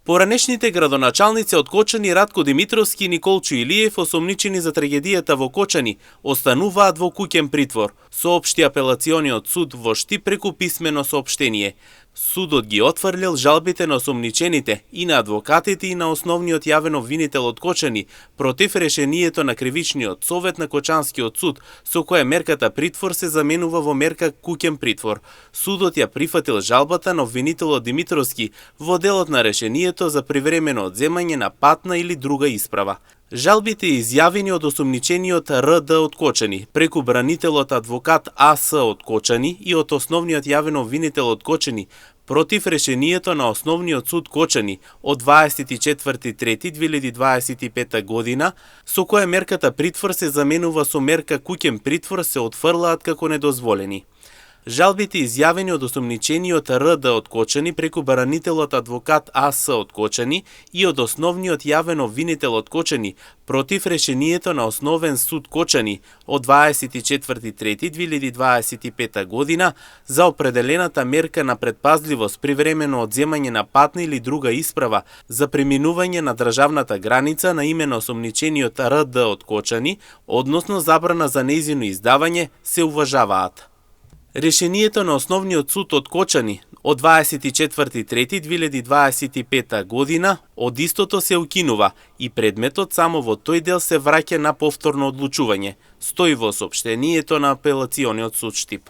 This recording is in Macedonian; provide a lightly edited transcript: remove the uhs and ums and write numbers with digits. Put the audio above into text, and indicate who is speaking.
Speaker 1: Поранешните градоначалници од Кочани Радко Димитровски и Николчо Илиев, осомничени за трагедијата во Кочани, остануваат во куќен притвор, соопшти апелациониот суд во Штип преку писмено соопштение. Судот ги отфрлил жалбите на осомничените и на адвокатите и на основниот јавен обвинител од Кочани против решението на Кривичниот совет на Кочанскиот суд, со која мерката притвор се заменува во мерка куќен притвор. Судот ја прифатил жалбата на обвинителот Димитровски во делот на решението за привремено одземање на патна или друга исправа. Жалбите изјавени од осомничениот РД од Кочани, преку бранителот адвокат АС од Кочани и од основниот јавен обвинител од Кочани, против решението на Основниот суд Кочани од 24.3.2025 година, со која мерката притвор се заменува со мерка куќен притвор, се отфрлаат како недозволени. Жалбите изјавени од осомничениот РД од Кочани преку бранителот адвокат АС од Кочани и од основниот јавен обвинител од Кочани против решението на Основен суд Кочани од 24.3.2025 година за определената мерка на предпазливост при времено одземање на патна или друга исправа за преминување на државната граница на име на осомничениот РД од Кочани, односно забрана за нејзино издавање, се уважаваат. Решението на Основниот суд од Кочани од 24.3.2025 година од истото се укинува и предметот само во тој дел се враќа на повторно одлучување, стои во соопштението на апелациониот суд Штип.